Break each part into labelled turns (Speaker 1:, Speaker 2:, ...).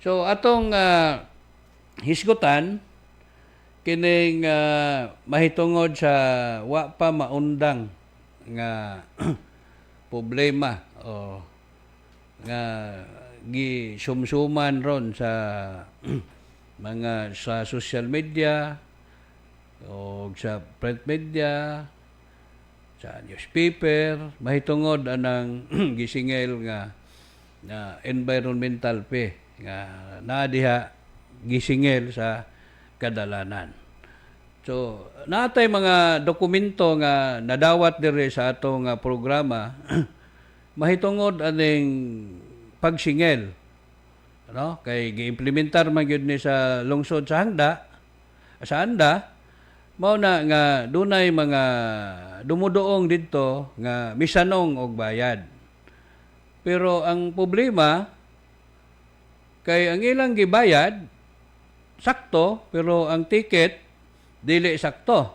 Speaker 1: So atong hisgutan kining mahitungod sa wa pa maundang nga problema o nga gisumsuman ron sa mga sa social media o sa print media, sa newspaper, mahitungod anang gisingil nga na environmental fee nga naa diha gisingil sa kadalanan. So, natay mga dokumento nga nadawat diri sa atong programa mahitungod aning pagsingil. No? Kay giimplementar man gyud ni sa lungsod sa Anda, sa Anda, mao na nga dunay mga dumuduong didto nga misanong og bayad. Pero ang problema kay ang ilang gibayad sakto, pero ang ticket dili sakto.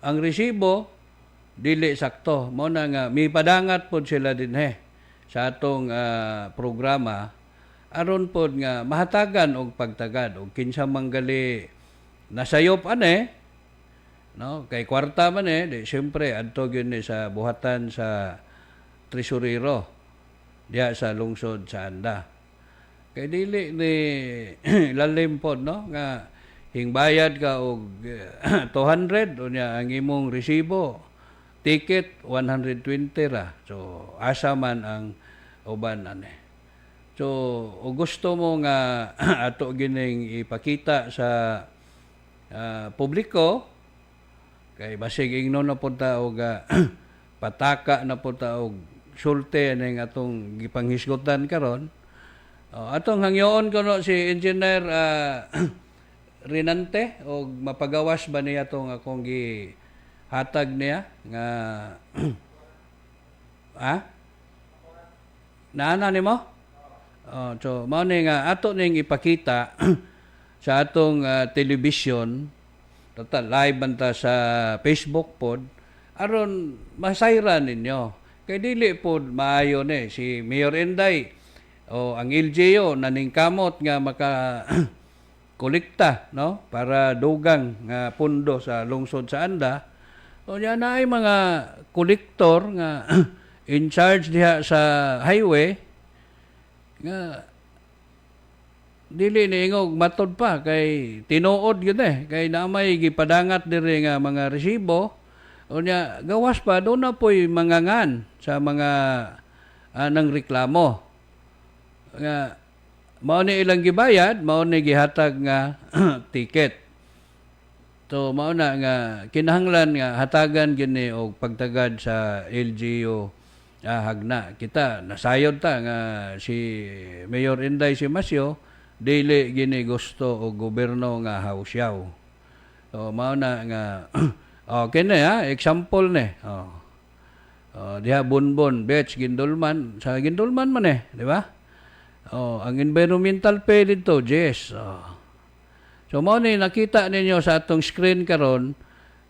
Speaker 1: Ang resibo dili sakto. Mao na nga mipadangat pod sila dinhe sa atong programa aron pod nga mahatagan og pagtagad og kinsa manggali nasayop ane, no, kay kwarta man eh di syempre adto gyud ni sa buhatan sa tresurero diha sa lungsod sa Anda. Kay dili ni lalim pod, no, nga hingbayad ka og 200, unya ang imong resibo, ticket, 120 ra. So asa man ang uban ane? So o gusto mo nga ato gining ipakita sa publiko kay basig ingnon na pud ta og pataka na pud ta og sulti ning atong gipanghisgutan karon. Oh, atong hangyoon kuno si Engineer Rinante og mapagawas ba niya tong akong gihatag niya nga ha. Naana nimo? Oh, so mao ni nga ato ning ipakita sa atong television, total live man ta sa Facebook pod aron masayran ninyo. Kay dili pod maayo ni si Mayor Inday o ang LGU naningkamot nga maka kolekta, no, para dugang nga pundo sa lungsod sa Anda. O nya naay mga kolektor nga in charge diha sa highway nga dili ni ingog matod pa kay tinuod gyud eh, kay naa may gipadangat diri nga mga resibo. Unya gawas pa doon na po'y mangangan sa mga nang reklamo nga mao ni ilang gibayad, mao ni gihatag nga ticket. So mao na nga kinahanglan nga hatagan gini og pagtagad sa LGU hagna. Kita nasayod ta nga si Mayor Inday Simasio dili gini gusto og gobyerno nga hausyaw. So mao na nga oh, kini ha, example ni. Oh. Oh, diha Bonbon Beach, Guindulman, sa Guindulman man eh, di ba? Oh, ang environmental fee dito, yes. Oh. So mao ni nakita ninyo sa atong screen karon,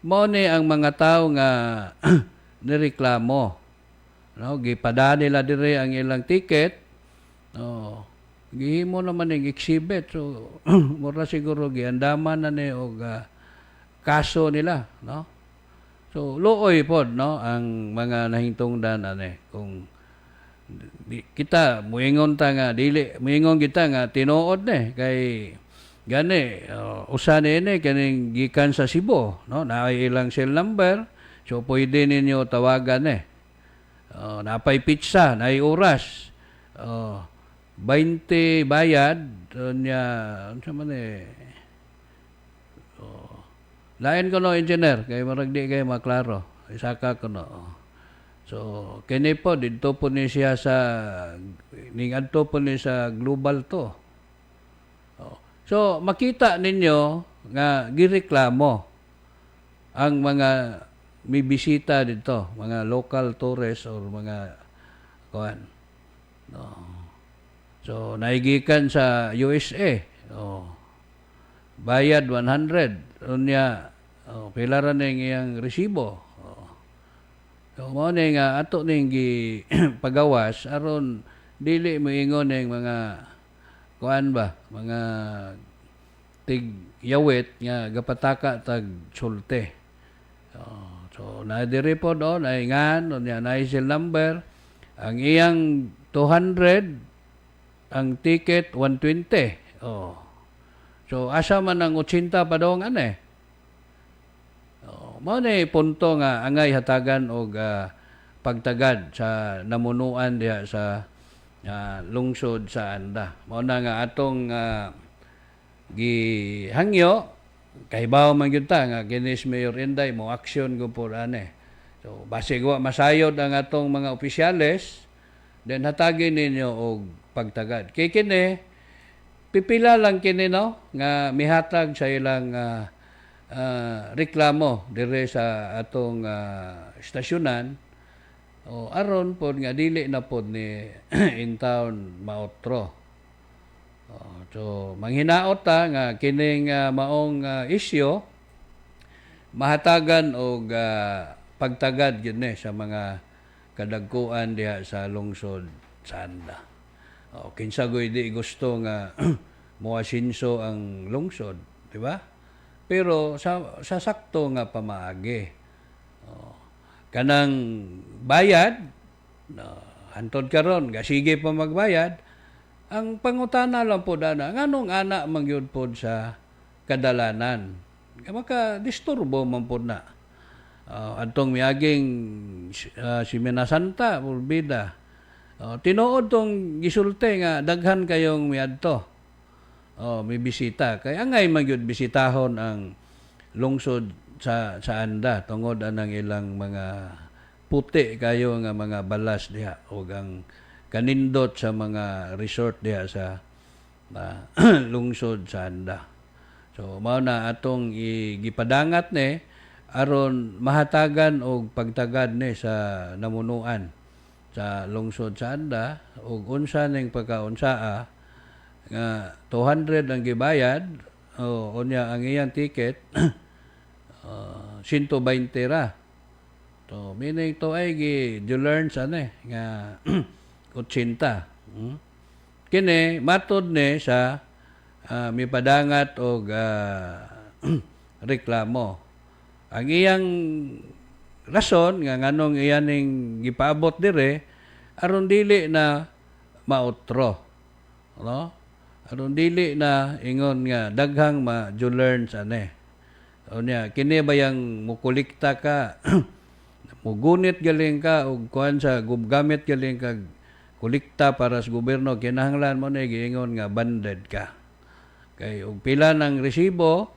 Speaker 1: mao ni ang mga tao nga nireklamo. No, gipada nila diri ang ilang ticket. Oh, gihimo naman ning exhibit. So mura siguro giandaman na ni og kaso nila, no? So luoy pod, no, ang mga nahingtungdan ane kung di, kita muingon ta nga dili, muingon kita nga tinuod ni kay gani usa ni ini kaning gikan sa Cebu, no, naay ilang cell number, so pwede ninyo tawagan eh. Oh, napay petsa, naay oras. Oh, 20 bayad unya unsa man eh. Oh, lain ko no, engineer, kay marag di kay maklaro. Isaka ko no. So kini po didto po ni siya sa ning adto po ni sa Global to. Oh. So makita ninyo nga gireklamo ang mga may bisita dito, mga local tourists or mga kuan. No. So naigikan sa USA. Oh. Bayad 100. Unya oh, pila ra ning iyang resibo. Oh. So mao ni nga ato ning gi pagawas aron dili moingon ning mga kuan ba, mga tig yawit nga gapataka tag sulte. Oh, so na diri po do na ngan unya na cell number, ang iyang 200, ang ticket 120. Oh. So asa man ang 80 pa dong ane? Oh, mao ni punto nga angay hatagan og pagtagad sa namunuan diha sa lungsod sa Anda. Mao na nga atong gihangyo, kahibaw man gyud ta nga kini si Mayor Inday mo aksyon gyud pod ane. So basig wa masayod ang atong mga opisyales, then hatagi ninyo og pagtagad. Kay kini pipila lang kini, no, nga mihatag sa ilang reklamo dire sa atong estasyonan o aron pod nga dili na pod ni in town maotro. Oh, so manghinaot ta nga kining maong isyu mahatagan og pagtagad gyud ni sa mga kadagkuan diha sa lungsod sa Anda. O, kinsa goy di gusto nga moasinso ang lungsod, di ba? Pero sa sakto nga pamaagi. O, kanang bayad, no, hantod karon gasige pa magbayad, ang pangutana lang po dana, nganong ana man gyud pod sa kadalanan? Maka disturbo man pod na. Adtong miaging Semana Santa, Pulbida. Tinuod tong gisulti nga daghan kayong miadto. Oh, may bisita. Kay angay man gyud bisitahon ang lungsod sa Anda tungod anang ilang mga puti kayo nga mga balas diha ug ang kanindot sa mga resort diha sa lungsod sa Anda. So mao na atong gipadangat ni aron mahatagan og pagtagad ni sa namunuan sa lungsod sa Anda ug unsa ning pagkaunsaa nga 200 ang gibayad o unya ang iyang ticket 120 ra. So meaning to ay gi you learn sa eh nga 80. Kini matod ni sa mipadangat og reklamo. Ang iyang rason nga nganong iyan ning gipaabot dire aron dili na maotro. No? Aron dili na ingon nga daghang ma learn sa ne. Unya kini bayang mukolekta ka, mugunit galing ka og kuan sa gamit galing kag kolekta para sa gobyerno, kinahanglan mo na giingon nga banded ka. Kay og pila ng resibo,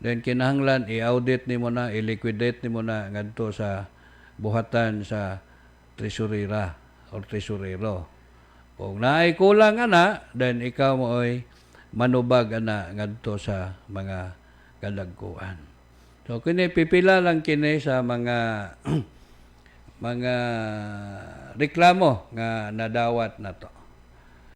Speaker 1: then kinahanglan i-audit nimo na, i-liquidate nimo na ngadto sa buhatan sa treasurera or treasurero. Kung naay kulang ana, then ikaw mooy manubag ana ngadto sa mga kadagkuan. So kini pipila lang kini sa mga reklamo nga nadawat na to.